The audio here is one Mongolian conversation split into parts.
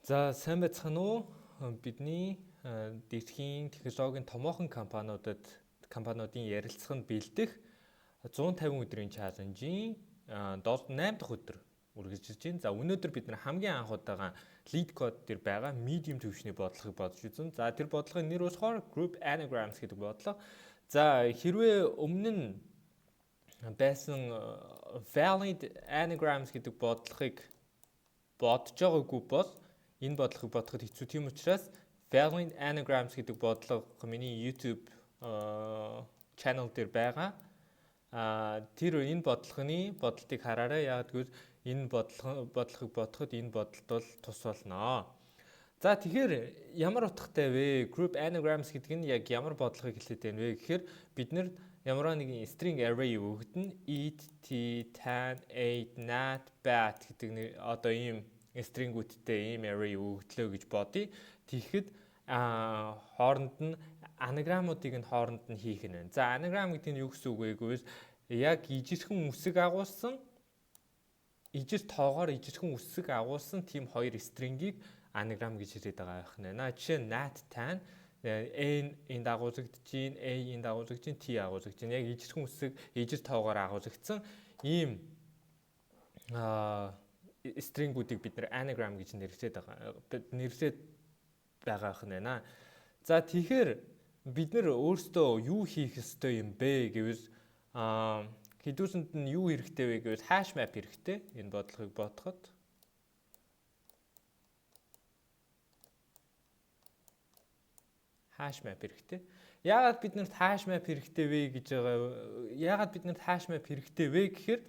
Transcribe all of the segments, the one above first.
За, сайн байцгаана уу? Бидний дэлхийн технологийн томоохон компаниудын ярилцлаганд бэлдэх 150 өдрийн challenge-ийн 8 дахь өдөр үргэлжилж байна. За, өнөөдөр бид нар хамгийн анх удаага LeetCode дээр байгаа medium түвшний бодлогыг бодож үзэн. За, тэр бодлогын нэр болохоор Group Anagrams гэдэг бодлого. За, хэрвээ өмнө нь байсан Valid Anagrams гэдэг бодлогыг бодож байгаагүй бол энэ бодлогыг бодоход хэцүү. Тийм учраас Valid Anagrams гэдэг бодлого миний YouTube channel дээр байгаа. Тэр энэ бодлогын бодлтыг хараарай. Яагаад гэвэл энэ бодлогыг бодоход энэ бодолт бол тус болно. За, тэгэхээр ямар утгатай вэ? Group anagrams гэдэг нь яг ямар бодлогыг хэлээд байна вэ гэхээр бид нар ямар нэгэн string array өгдөн, eat, t, tan, 8, nat, bat гэдэг нэг одоо ийм string-үүдтэй ийм array өгдлөө гэж бодъё. Тэгэхэд хооронд нь анаграмуудыг нь хооронд нь хийх нь байна. За, anagram гэдэг нь юу гэсэн үг вэ гэвэл яг ижирхэн үсэг агуулсан, ижил тоогоор ижирхэн үсэг агуулсан тийм хоёр string-ийг anagram гэж хэлээд байгаа байх нэ. Жишээ нь nat tan, N энд агуулгадж гин, A энд агуулгадж гин, T агуулгадж гин. Яг ижирхэн үсэг ижил тоогоор агуулгадсан ийм string-үүдийг бид нар anagram гэж нэрлээд байгаа байх нэ. За, тэгэхээр бид нар өөрсдөө юу хийх ёстой юм бэ гэвэл хэдүүсэнд нь юу хэрэгтэй вэ гэвэл hash map хэрэгтэй. Энэ бодлогыг бодоход hash map хэрэгтэй. Яагаад бид нарт hash map хэрэгтэй вэ гэж байгаа. Яагаад бид нарт hash map хэрэгтэй вэ гэхээр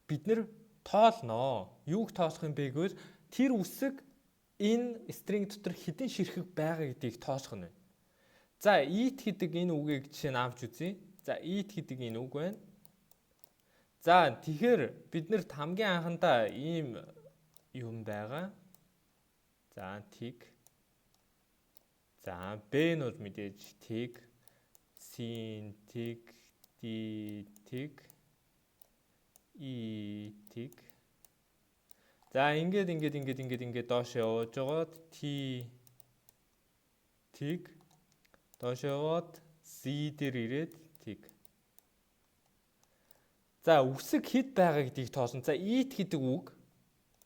бид нар тоолноо. Юуг тоолох юм бэ гэвэл тэр үсэг энэ string дотор хэдэн ширхэг байгаа гэдгийг тоолох нь байна. За, eat гэдэг энэ үгийг жишээ нь авч үзье. За, eat гэдэг энэ үг байна. За, тэгэхээр бид нарт хамгийн анхандаа ийм юм байгаа. За, тэг. За, B нь бол мэдээж тэг, C тэг, D тэг, E тэг. За, ингээд ингээд ингээд ингээд ингээд доош явж байгаад T тэг, доош яваад Z дээр ирээд тэг. За, үсэг хэд байгаа гэдгийг тоосон. За, eat гэдэг үг,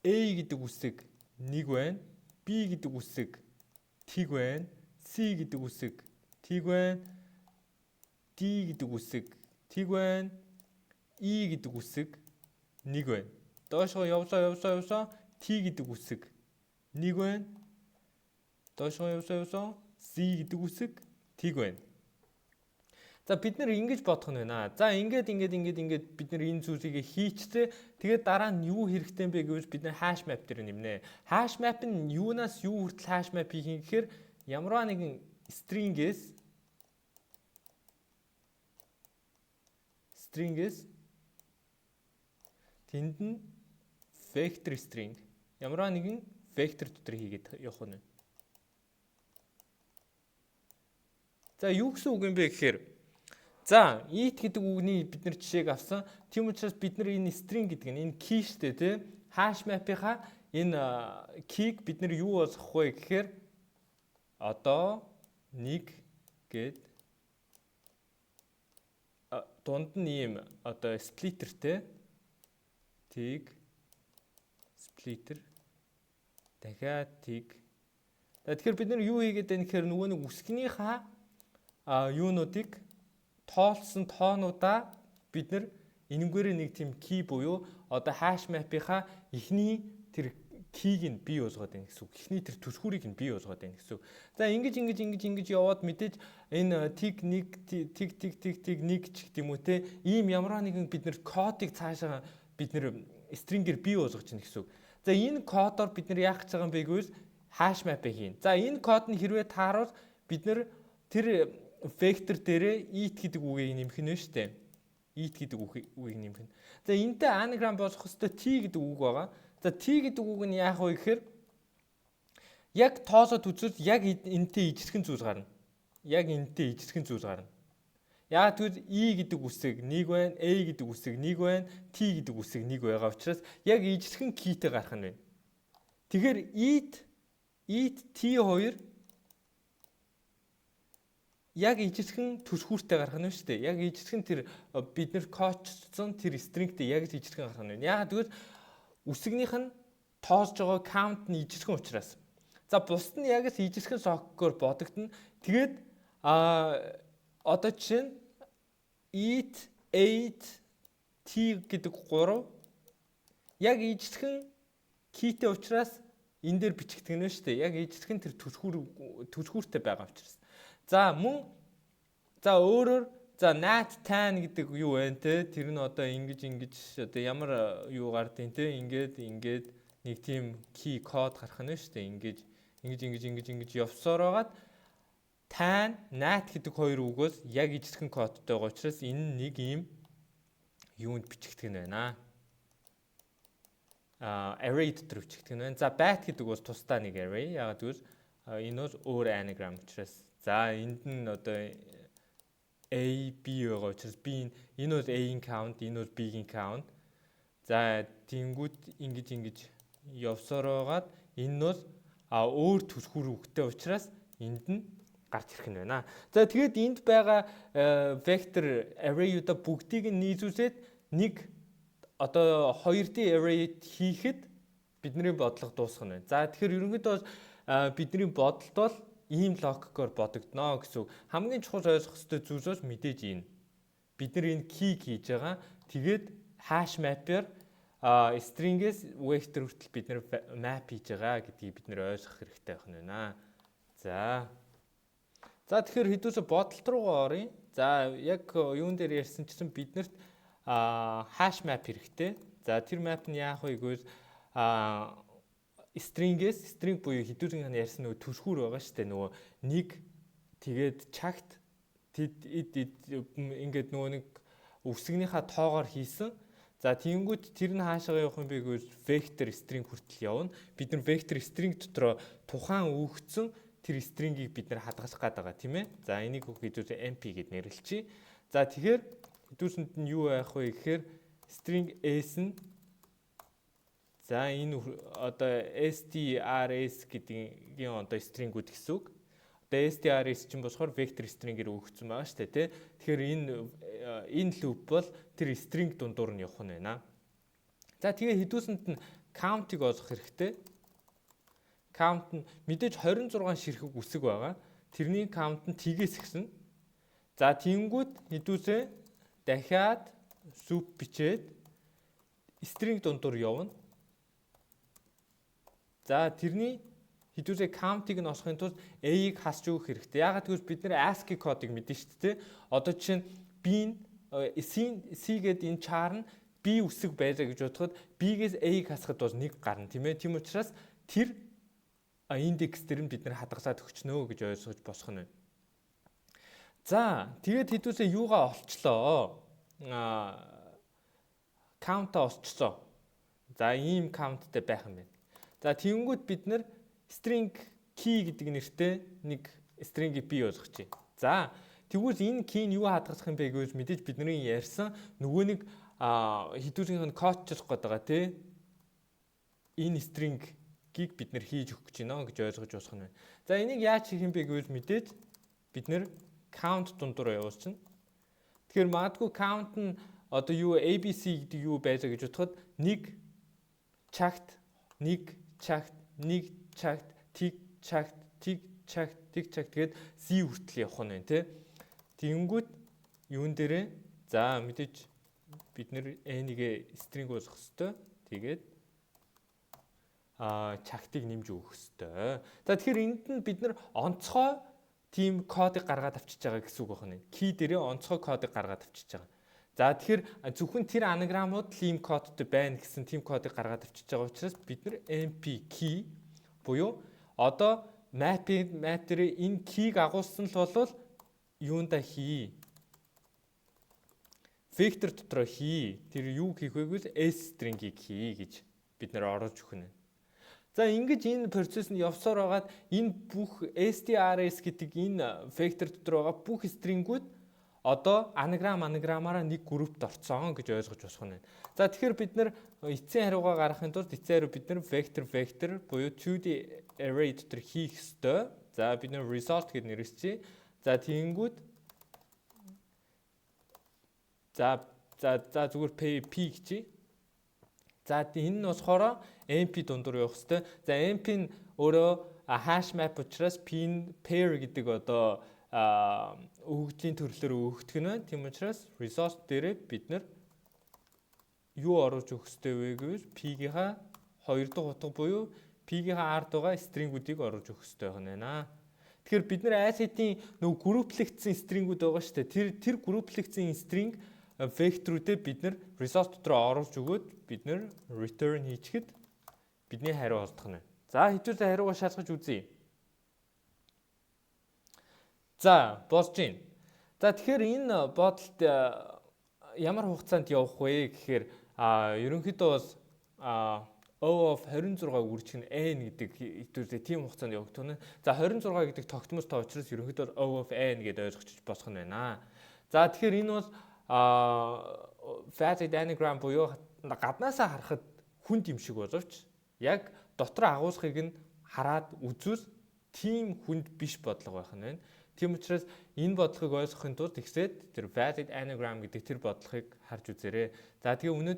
A гэдэг үсэг 1 байна. B гэдэг үсэг тэг байна. C гэдэг үсэг тэг байна. D гэдэг үсэг тэг байна. E гэдэг үсэг 1 байна. Доошоо явсаа явсаа явсаа T гэдэг үсэг 1 байна. Доошоо явсаа явсаа Z гэдэг үсэг тэг байна. За, бид нар ингэж бодох нь байна. За, ингээд ингээд ингээд ингээд бид нар энэ зүйлийг хийчихлээ. Тэгээд дараа нь юу хэрэгтэй юм бэ гэвэл бид нар hash map дээр нэмнэ. Hash map нь юунаас юу хүртэл hash map хийх юм гэхээр ямарваа нэгэн string-ээс тэнд нь vector string, ямарваа нэгэн vector дотор хийгээд явах нь. За, юу гэсэн үг юм бэ гэхээр, за, eat гэдэг үгний бид нар жишээг авсан. Тийм учраас бид нар энэ string гэдэг нь энэ key штэ, тий? Hash map-ийнхаа энэ key-г бид нар юу болгох вэ гэхээр одоо 1 гээд дунд нь ийм одоо splitter-тэй тэг, splitter, дахиад тэг. Тэгэхээр бид нар юу хийгээд байна гэхээр нөгөө нэг үсгнийхаа юунуудыг тоолсон тоонуудаа бид нар энэнгээрээ нэг тийм key буюу одоо hash map-ийнхаа эхний тэр key-г нь бий болгоод байна гэсэн үг. Эхний тэр түлхүүрийг нь бий болгоод байна гэсэн үг. За, ингэж ингэж ингэж ингэж яваад мэдээж энэ тэг 1 тэг тэг тэг тэг 1 ч гэдэг юм уу те, ийм ямар нэгэн бид нар кодыг цаашаа бид нар string-ээр бий болгож байна гэсэн үг. За, энэ кодоор бид нар яах гэж байгаа юм бэ гэвэл hash map-ыг хийн. За, энэ код нь хэрвээ тааруул бид нар тэр вектор дээрээ eat гэдэг үгийг нэмэх нь шүү дээ. Eat гэдэг үгийг нэмэх нь. За, энэтэй anagram болох хэвээр T гэдэг үг байгаа. За, T гэдэг үг нь яах вэ гэхээр яг тоосоод үзвэл яг энэтэй ижирхэн зүйл гарна. Яг энэтэй ижирхэн зүйл гарна. Яг тэгвэл E гэдэг үсэг 1 байна, A гэдэг үсэг 1 байна, T гэдэг үсэг 1 байгаа учраас яг ижирхэн key-тэй гарах нь байна. Тэгэхээр eat T2 яг ижилхэн түлхүүртэй гарах нь шүү дээ. Яг ижилхэн тэр бид нар кодчсон тэр string тэй яг ижилхэн гарах нь. Яг тэгвэл үсгнийх нь тоолж байгаа count нь ижилхэн учраас. За, бусд нь яг л ижилхэн логикоор бодогдно. Тэгээд одоо жишээ нь eat, ate, t гэдэг гурав яг ижилхэн key тэй учраас энэ дээр бичигдэх нь шүү дээ. Яг ижилхэн тэр түлхүүртэй байгаа учраас. За, мөн за өөрөөр за nat tan гэдэг юу вэ те, тэр нь одоо ингэж ингэж одоо ямар юу гардыг те, ингээд ингээд нэг тийм key code гарах нь шүү дээ. Ингэж ингэж ингэж ингэж ингэж явсаар байгаад tan, nat гэдэг хоёр үгөөс яг ижилхэн кодтой байгаа учраас энэ нэг ийм юунд бичигдэх нь байна. Array дотор бичигдэх нь байна. За, bat гэдэг бол тусдаа нэг array. Яагаад гэвэл энэ бол өөр anagram учраас. За, энд нь одоо A, B байгаа учраас B, энэ бол A-ийн count, энэ бол B-ийн count. За, тэнгүүд ингэж ингэж явсаар байгаад энэ нь бол өөр түлхүүр үгтэй учраас энд нь гарч ирэх нь байна. За, тэгээд энд байгаа vector array-уудаа бүгдийг нь нийлүүлээд нэг одоо 2D array хийхэд бидний бодлого дуусах нь байна. За, тэгэхээр ерөнхийдөө бидний бодолд бол ийм логикоор бодогдно гэсэн үг. Хамгийн чухал ойлгох ёстой зүйлс бол мэдээж энэ. Бид нар энэ key хийж байгаа. Тэгээд hash map-аар string-ээс vector хүртэл бид нар map хийж байгаа гэдгийг бид нар ойлгох хэрэгтэй байх нь байна. За. За, тэгэхээр хэдүүсээ бодолт руугаа оръё. За, яг юун дээр ярьсан чинь биднэрт hash map хэрэгтэй. За, тэр map нь яах вэ гэвэл string-ээс string буюу хэдүүрийн ярьсан нөгөө түлхүүр байгаа шүү дээ. Нөгөө нэг тэгээд чагт тэд эд ингээд нөгөө нэг үсгнийхаа тоогоор хийсэн. За, тиймгүүд тэр нь хаашаа явах юм бэ гэвэл vector string хүртэл явна. Бид нар vector string дотроо тухайн өгөгдсөн тэр string-ийг бид нар хадгалах гээд байгаа, тийм ээ. За, энийг хэдүүлээ mp гэд нэрлэлчихье. За, тэгэхээр хэдүүлсэнд нь юу байх вэ гэхээр string s нь за энэ одоо strs гэдгийн одоо string-үүд гэсэн үг. Одоо strs чинь болохоор vector string-ээр өгөгдсөн байгаа шүү дээ, тий. Тэгэхээр энэ loop бол тэр string дундуур нь явах нь байна. За, тэгээ хэдүүлсэнд нь count-ыг олох хэрэгтэй. Count нь мэдээж 26 ширхэг үсэг байгаа. Тэрний count нь тгээс гисэн. За, тиймгүүд хэдүүлсээ дахиад loop бичээд string дундуур явна. За, тэрний хэдүүлээ count-ыг нь олохын тулд a-ыг хасч өгөх хэрэгтэй. Яагаад гэвэл бид нар ASCII кодыг мэднэ шүү дээ. Одоо жишээ нь B нь C, C гэдэг энэ char нь B үсэг байлаа гэж бодоход B-гээс A-г хасахад бол 1 гарна, тийм ээ. Тийм учраас тэр индекс дээр нь бид нар хадгалаад өгчнөө гэж ойлгож босох нь байна. За, тэгээд хэдүүлээ юугаа олчлоо? Count олчлоо. За, ийм count тай байх юм байна. За, тэгэнгүүт бид нар string key гэдэг нэртэй нэг string-ийг бий болгочих. За, тэгвэл энэ key нь юу хадгалах юм бэ гэвэл мэдээж бидний ярьсан нөгөө нэг хэдүүлгийнх нь кодчлох гээд байгаа, тий. Энэ string-ийг бид нар хийж өгөх гэж байна гэж ойлгож болох нь байна. За, энийг яаж хийх юм бэ гэвэл мэдээж бид нар count дундуур явуулчихна. Тэгэхээр магадгүй count нь одоо юу ABC гэдэг юу байлаа гэж бодоход 1 чагт, 1 чагт, 1 чагт, тэг чагт, тэг чагт, тэг чагт тэгээд C хүртэл явах нь байна, тий. Тэгэнгүүт юун дээрээ за мэдээж бид нар n-ийг string болгох хэвээр, тэгээд чагтыг нэмж өгөх хэвээр. За, тэгэхээр энд нь бид нар онцгой тийм кодыг гаргаад авчиж байгаа гэсэн үг байна. Key дээрээ онцгой кодыг гаргаад авчиж байгаа. За, тэгэхээр зөвхөн тэр анаграмууд л ийм кодтой байна гэсэн тийм кодыг гаргаад авчиж байгаа учраас бид нар mp key буюу одоо map дээр энэ key-г агуулсан л болвол юунда хий. Вектор дотроо хий. Тэр юу хийх вэ гэвэл s string-ийг хий гэж бид нар оруулж өгнө. За, ингэж энэ процесс нь явсаар байгаад энэ бүх strs гэдэг энэ вектор дотор байгаа бүх string-үүд Одоо anagram anagram аараа нэг группт орцсон гэж ойлгож болох нь байна. За, тэгэхээр бид нар эцсийн хариугаа гаргахын тулд эцсийн хариу бид нар vector vector буюу 2D array дотор хийх ёстой. За, бид нар result гэж нэрсчээ. За, тэгэнгүүт за зүгээр p p гэж. За, энэ нь болохоор np дундуур явах хэвээр. За, np нь өөрөө hash map учраас p нь pair гэдэг одоо өгөгдлийн төрлөөр өгөгдөх нь байна. Тийм учраас result дээрээ бид нар юу оруулж өгөх ёстой вэ гэвэл p-гийнхаа хоёр дахь утга буюу p-гийнхаа ард байгаа string-үүдийг оруулж өгөх ёстой байна. Тэгэхээр бид нар аль хэдийн нөгөө групплэгдсэн string-үүд байгаа шүү дээ. Тэр групплэгдсэн string векторүүдээ бид нар result дотор оруулж өгөөд бид нар return хийчихэд бидний хариу олдох нь. За, хэдүүлээ хариугаа шалгаж үзье. За, болж байна. За, тэгэхээр энэ бодолт ямар хугацаанд явах вэ гэхээр ерөнхийдөө бол O of 26 үржих нь n гэдэг хэдүүлээ тийм хугацаанд явагдах нь. За, 26 гэдэг тогтмол тоо учраас ерөнхийдөө O of n гэдээ ойлгочих болох нь байна. За, тэгэхээр энэ бол valid anagram буюу гаднаасаа харахад хүнд юм шиг боловч яг дотор агуулгыг нь хараад үзвэл тийм хүнд биш бодлого байх нь байна. Тийм учраас энэ бодлогыг ойлгохын тулд ихсээд тэр valid anagram гэдэг тэр бодлогыг харж үзээрэй. За, тэгээ өнөөдөр